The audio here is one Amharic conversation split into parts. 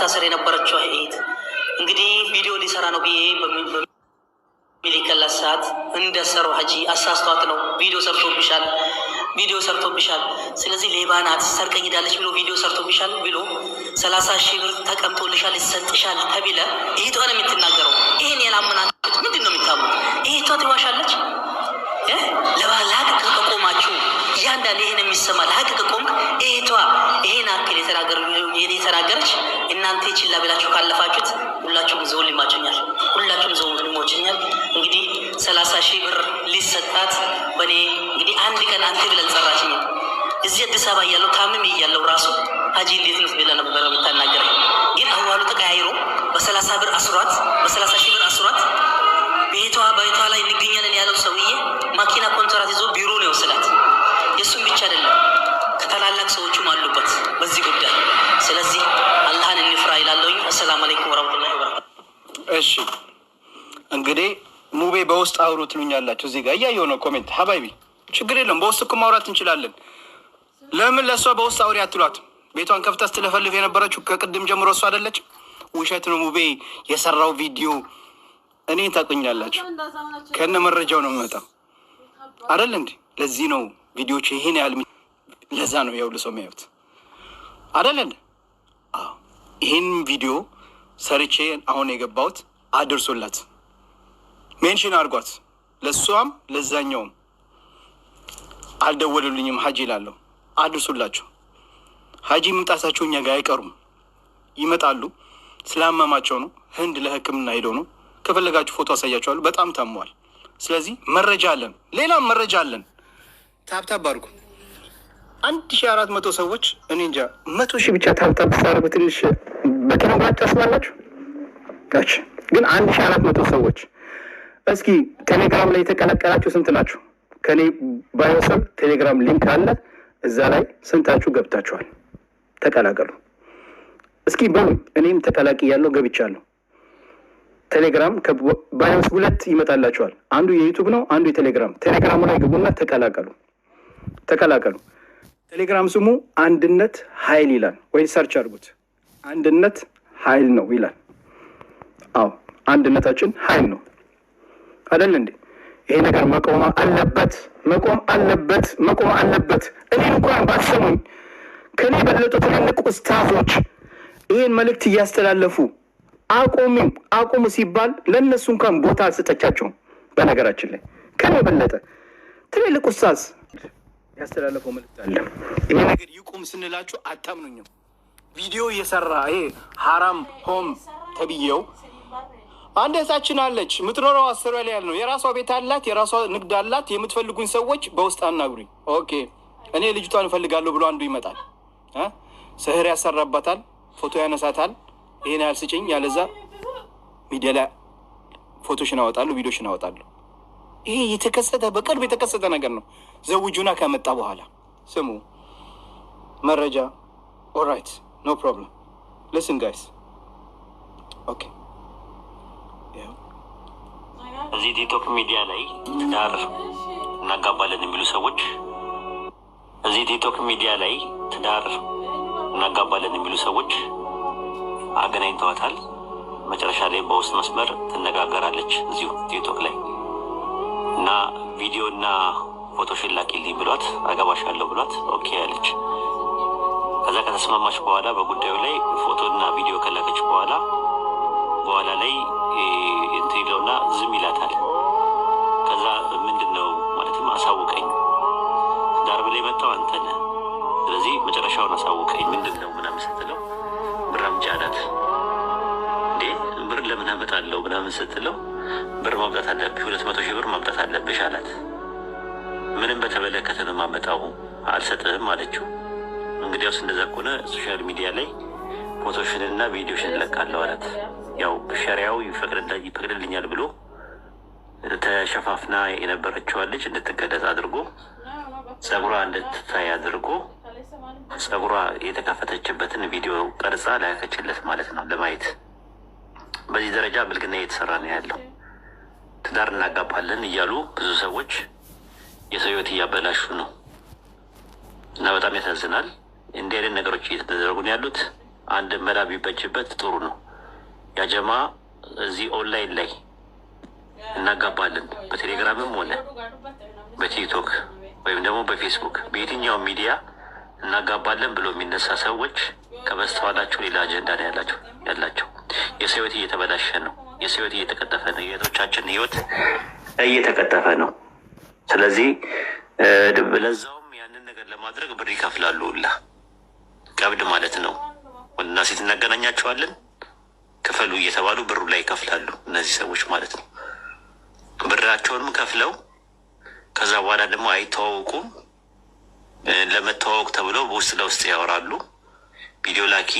ስትታሰር የነበረችው እህት እንግዲህ ቪዲዮ ሊሰራ ነው ብዬ በሚልከላት ሰዓት እንደሰሩ ሀጂ አሳስቷት ነው። ቪዲዮ ሰርቶብሻል፣ ቪዲዮ ሰርቶብሻል፣ ስለዚህ ሌባ ናት ሰርቀኝ ሄዳለች ብሎ ቪዲዮ ሰርቶብሻል ብሎ 30,000 ብር ተቀምጦልሻል ይሰጥሻል ተቢለ እህቷ ነው የምትናገረው። ይሄን ያላመናችሁት ምንድን ነው የሚታሙት? እህቷ ትዋሻለች። ለሀቅ ከቆማችሁ እያንዳንድ ይህን የሚሰማ ለሀቅ ከቆምክ እህቷ ይሄን አክል የተናገረች እናንተ ችላ ብላችሁ ካለፋችሁት ሁላችሁም ዘው ሊማቸኛል፣ ሁላችሁም ዘው ሊሞቸኛል። እንግዲህ 30,000 ብር ሊሰጣት በእኔ እንግዲህ አንድ ቀን አንተ ብለን ጸራችኝ። እዚህ አዲስ አበባ እያለሁ ታምሜ እያለሁ ራሱ ሀጂ እንዴት ነው ብለህ ነበረ የምታናገረኝ። ግን አዋሉ ተቀያይሮ በ30 ብር አስሯት፣ በ30,000 ብር አስሯት ቤቷ ላይ እንገኛለን ያለው ሰውዬ መኪና ኮንትራት ይዞ ቢሮ ነው የወሰዳት። የእሱም ብቻ አይደለም ከታላላቅ ሰዎቹም አሉበት በዚህ ጉዳይ። ስለዚህ አላህን እንፍራ ይላለሁኝ። አሰላሙ አለይኩም ወረህመቱላሂ ወበረካቱ። እሺ እንግዲህ ሙቤ በውስጥ አውሩ ትሉኛላችሁ። እዚህ ጋር እያየሁ ነው comment። حبايبي ችግር የለም በውስጥ እኮ ማውራት እንችላለን። ለምን ለእሷ በውስጥ አውሪ አትሏትም? ቤቷን ከፍታ ስትለፈልፍ የነበረችው ከቅድም ጀምሮ እሷ አይደለችም? ውሸት ነው ሙቤ የሰራው ቪዲዮ። እኔን ታውቁኛላችሁ፣ ከነ መረጃው ነው የምመጣው አይደል እንዴ? ለዚህ ነው ቪዲዮች ይሄን ያህል፣ ለዛ ነው የሁሉ ሰው የሚያዩት አይደል እንዴ? አዎ፣ ይህን ቪዲዮ ሰርቼ አሁን የገባሁት አድርሶላት፣ mention አድርጓት፣ ለእሷም ለዛኛውም። አልደወሉልኝም ሀጂ ይላለሁ። አድርሱላቸው። ሀጂ መምጣታቸው እኛ ጋር አይቀሩም፣ ይመጣሉ። ስላመማቸው ነው። ህንድ ለሕክምና ሄደው ነው። ከፈለጋችሁ ፎቶ አሳያቸዋለሁ። በጣም ታመዋል። ስለዚህ መረጃ አለን፣ ሌላም መረጃ አለን። Tap tap አድርጉ። 1400 ሰዎች፣ እኔ እንጃ 100,000 ብቻ tap tap ስታደርጉ ትንሽ በቂ ነው ብላችሁ ታስባላችሁ? ግን 1400 ሰዎች እስኪ ቴሌግራም ላይ የተቀላቀላችሁ ስንት ናችሁ? ከኔ bio ስር ቴሌግራም link አለ። እዛ ላይ ስንታችሁ ገብታችኋል? ተቀላቀሉ እስኪ በሉኝ። እኔም ተቀላቅያለሁ፣ ገብቻለሁ። ቴሌግራም bio ስ ሁለት ይመጣላችኋል። አንዱ የ YouTube ነው፣ አንዱ የቴሌግራም። ቴሌግራሙ ላይ ግቡና ተቀላቀሉ፣ ተቀላቀሉ። ቴሌግራም ስሙ አንድነት ኃይል ይላል፣ ወይ search አድርጉት። አንድነት ኃይል ነው ይላል። አዎ አንድነታችን ኃይል ነው አይደል እንዴ? ይሄ ነገር መቆም አለበት፣ መቆም አለበት፣ መቆም አለበት። እኔ እንኳን ባትሰሙኝ ከኔ የበለጡ ትልልቅ ኡስታዞች ይህን መልእክት እያስተላለፉ አቁሙ አቁሙ ሲባል ለእነሱ እንኳን ቦታ አልሰጠቻቸውም። በነገራችን ላይ ከኔ የበለጠ ትልልቅ ኡስታዝ ያስተላለፈው መልእክት አለ። ይሄ ነገር ይቁም ስንላችሁ አታምኑኝም። ቪዲዮ እየሰራ ይሄ ሀራም ሆም ተብዬው አንድ እህታችን አለች፣ የምትኖረው አውስትራሊያ ነው። የራሷ ቤት አላት፣ የራሷ ንግድ አላት። የምትፈልጉኝ ሰዎች በውስጥ አናግሩኝ። Okay እኔ ልጅቷን እፈልጋለሁ ብሎ አንዱ ይመጣል። ስህር ያሰራባታል፣ ፎቶ ያነሳታል። ይሄን ያህል ስጭኝ፣ ያለዛ ሚዲያ ላይ ፎቶሽን አወጣለሁ፣ ቪዲዮሽን አወጣለሁ። ይሄ የተከሰተ በቅርብ የተከሰተ ነገር ነው። ዘውጁና ከመጣ በኋላ ስሙ መረጃ። Alright, no problem, listen guys, okay. እዚህ ቲክቶክ ሚዲያ ላይ ትዳር እናጋባለን የሚሉ ሰዎች እዚህ ቲክቶክ ሚዲያ ላይ ትዳር እናጋባለን የሚሉ ሰዎች አገናኝተዋታል። መጨረሻ ላይ በውስጥ መስመር ትነጋገራለች እዚሁ ቲክቶክ ላይ እና ቪዲዮ እና ፎቶሽን ላኪልኝ ብሏት አገባሻለሁ ብሏት okay ያለች። ከዛ ከተስማማች በኋላ በጉዳዩ ላይ ፎቶ እና ቪዲዮ ከላከች በኋላ ላይ እንትን ይለውና ዝም ይላታል። ከዛ ምንድን ነው ማለትም አሳውቀኝ፣ ትዳር ብለህ የመጣው አንተ ነህ፣ ስለዚህ መጨረሻውን አሳውቀኝ ምንድን ነው ምናምን ስትለው ብር አምጪ አላት። እንዴ ብር ለምን አመጣለሁ ምናምን ስትለው ብር ማምጣት አለብሽ፣ 200,000 ብር ማምጣት አለብሽ አላት። ምንም በተመለከተ ነው የማመጣው አልሰጥህም አለችው። እንግዲያውስ እንደዛ ከሆነ social media ላይ ፎቶሽንና ቪዲዮሽን እለቃለሁ አላት። ያው ሸሪያው ይፈቅድልኛል ብሎ ተሸፋፍና የነበረችዋ ልጅ እንድትገለጽ አድርጎ ጸጉሯ እንድትታይ አድርጎ ጸጉሯ የተከፈተችበትን ቪዲዮ ቀርጻ ላከችለት ማለት ነው ለማየት። በዚህ ደረጃ ብልግና እየተሰራ ነው ያለው። ትዳር እናጋባለን እያሉ ብዙ ሰዎች የሰው ሕይወት እያበላሹ ነው እና በጣም ያሳዝናል። እንዲህ አይነት ነገሮች እየተደረጉ ነው ያሉት። አንድ መላ ቢበጅበት ጥሩ ነው። ያጀማ እዚህ ኦንላይን ላይ እናጋባለን፣ በቴሌግራምም ሆነ በቲክቶክ ወይም ደግሞ በፌስቡክ በየትኛውም ሚዲያ እናጋባለን ብሎ የሚነሳ ሰዎች ከበስተኋላቸው ሌላ አጀንዳ ነው ያላቸው። የሰው ህይወት እየተበላሸ ነው። የሰው ህይወት እየተቀጠፈ ነው። የእህቶቻችን ህይወት እየተቀጠፈ ነው። ስለዚህ ለዛውም ያንን ነገር ለማድረግ ብር ይከፍላሉ ሁላ፣ ቀብድ ማለት ነው። ወንድና ሴት እናገናኛቸዋለን፣ ክፈሉ እየተባሉ ብሩ ላይ ይከፍላሉ እነዚህ ሰዎች ማለት ነው። ብራቸውንም ከፍለው ከዛ በኋላ ደግሞ አይተዋወቁም። ለመተዋወቅ ተብሎ በውስጥ ለውስጥ ያወራሉ። ቪዲዮ ላኪ፣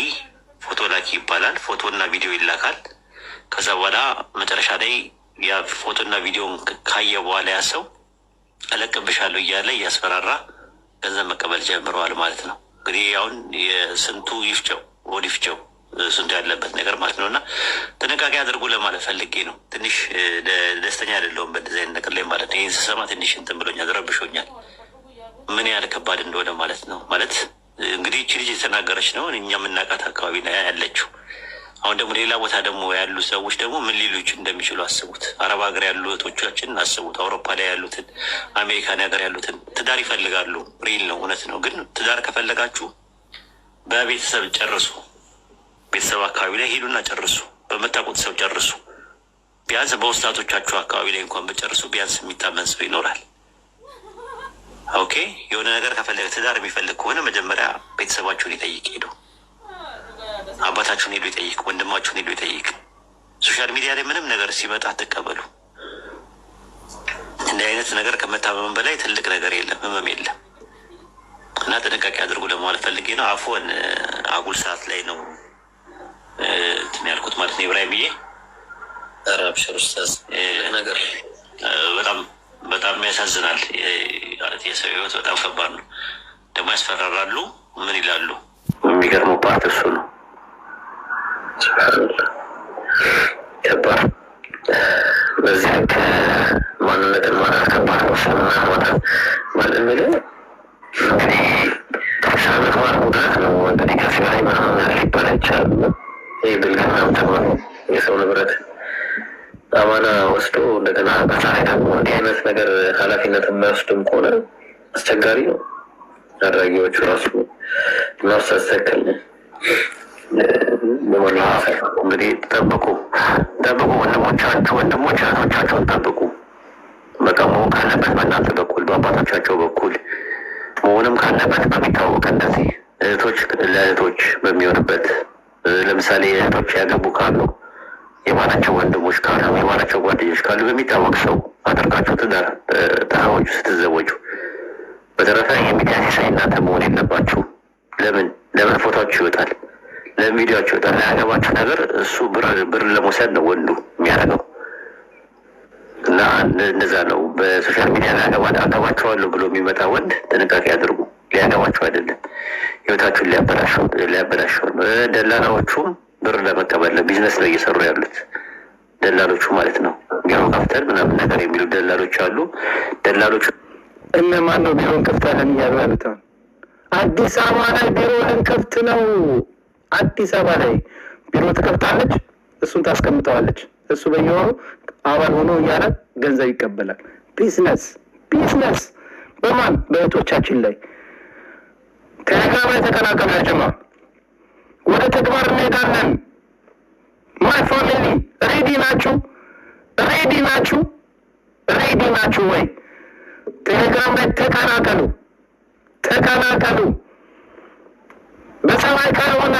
ፎቶ ላኪ ይባላል። ፎቶ እና ቪዲዮ ይላካል። ከዛ በኋላ መጨረሻ ላይ ያ ፎቶና ቪዲዮን ካየ በኋላ ያ ሰው እለቅብሻለሁ እያለ እያስፈራራ ገንዘብ መቀበል ጀምረዋል ማለት ነው። እንግዲህ አሁን የስንቱ ይፍጨው ወድ ይፍጨው ስንቱ ያለበት ነገር ማለት ነው። እና ጥንቃቄ አድርጉ ለማለት ፈልጌ ነው። ትንሽ ደስተኛ አይደለሁም በእንደዚህ አይነት ነገር ላይ ማለት ነው። ይህን ስሰማ ትንሽ እንትን ብሎኛል፣ ረብሾኛል። ምን ያህል ከባድ እንደሆነ ማለት ነው። ማለት እንግዲህ ይቺ ልጅ የተናገረች ነው፣ እኛ የምናውቃት አካባቢ ነው ያለችው። አሁን ደግሞ ሌላ ቦታ ደግሞ ያሉ ሰዎች ደግሞ ምን ሊሉ እንደሚችሉ አስቡት። አረብ ሀገር ያሉ እህቶቻችንን አስቡት። አውሮፓ ላይ ያሉትን፣ አሜሪካን ሀገር ያሉትን ትዳር ይፈልጋሉ። Real ነው፣ እውነት ነው። ግን ትዳር ከፈለጋችሁ በቤተሰብ ጨርሱ። ቤተሰብ አካባቢ ላይ ሂዱና ጨርሱ። በምታውቁት ሰው ጨርሱ። ቢያንስ በውስጣቶቻችሁ አካባቢ ላይ እንኳን ብጨርሱ ቢያንስ የሚታመን ሰው ይኖራል። Okay፣ የሆነ ነገር ከፈለገ፣ ትዳር የሚፈልግ ከሆነ መጀመሪያ ቤተሰባችሁን ይጠይቅ። ሄዱ አባታችሁን ሄዶ ይጠይቅ፣ ወንድማችሁን ሄዶ ይጠይቅ። Social media ላይ ምንም ነገር ሲመጣ አትቀበሉ። እንዲህ አይነት ነገር ከመታመም በላይ ትልቅ ነገር የለም፣ ህመም የለም። እና ጥንቃቄ አድርጉ ለማለት ፈልጌ ነው። አፎን አጉል ሰዓት ላይ ነው እንትን ያልኩት ማለት ነው። ኢብራሂምዬ። ኧረ አብሽር ኡስታዝ፣ ነገር በጣም በጣም ያሳዝናል። ማለት የሰው ህይወት በጣም ከባድ ነው። ደግሞ ያስፈራራሉ። ምን ይላሉ? የሚገርመው part እሱ ነው። ሱብሃንአላህ፣ ከባድ። በዚህ ልክ ማንነትን ማጣት ከባድ ነው። ስምና ማጣት ማለት የምልህ እንግዲህ ስነ ምግባር ጉድለት ነው። እንግዲህ ከዚህ በላይ ምንም ሊባል አይቻልም። ይህ ብልግናም ተብሎ ነው። የሰው ንብረት አማና ወስዶ እንደገና በዛ ላይ ደግሞ እንዲህ አይነት ነገር ኃላፊነት የማይወስድም ከሆነ አስቸጋሪ ነው። አድራጊዎቹ ራሱ እና ኡስታዝ ትክክል ነው። በማንኛውም እንግዲህ ጠብቁ፣ ጠብቁ፣ ወንድሞቻችሁ ወንድሞች እህቶቻቸውን ጠብቁ። በቃ መሆን ካለበት በእናንተ በኩል፣ በአባቶቻቸው በኩል መሆንም ካለበት በሚታወቅ እንደዚህ እህቶች ለእህቶች በሚሆንበት፣ ለምሳሌ እህቶች ያገቡ ካሉ፣ የባላቸው ወንድሞች ካሉ፣ የባላቸው ጓደኞች ካሉ በሚታወቅ ሰው አድርጋችሁ ትዳር ተዘወጁ ስትዘወጁ። በተረፈ የሚዲያ ሲሳይ እናንተ መሆን የለባችሁ። ለምን ፎቶችሁ ይወጣል? ለምን ቪዲዮችሁ ይወጣል? ያገባችሁ ነገር እሱ ብር ለመውሰድ ነው ወንዱ የሚያደርገው እና እንደዛ ነው። በ social media ላይ አገባቸዋለሁ ብሎ የሚመጣ ወንድ ጥንቃቄ አድርጉ። ሊያገባቸው አይደለም፣ ህይወታችሁን ሊያበላሸው ነው። ደላላዎቹም ብር ለመቀበል ነው፣ ቢዝነስ ነው እየሰሩ ያሉት ደላሎቹ ማለት ነው። ቢሮ ከፍተን ምናምን ነገር የሚሉ ደላሎች አሉ። ደላሎቹ እነማን ነው ቢሮ እንከፍታለን እያሉ ያሉት? አሁን አዲስ አበባ ላይ ቢሮ ልንከፍት ነው። አዲስ አበባ ላይ ቢሮ ትከፍታለች፣ እሱን ታስቀምጠዋለች። እሱ በየወሩ አባል ሆኖ እያለ ገንዘብ ይቀበላል። Business፣ business በማን? በእህቶቻችን ላይ። ቴሌግራም ላይ ተቀላቀሉ። ያጀማ፣ ወደ ተግባር እንሄዳለን። My family፣ ready ናችሁ? Ready ናችሁ? Ready ናችሁ ወይ? ቴሌግራም ላይ ተቀላቀሉ፣ ተቀላቀሉ። በሰማይ ካልሆነ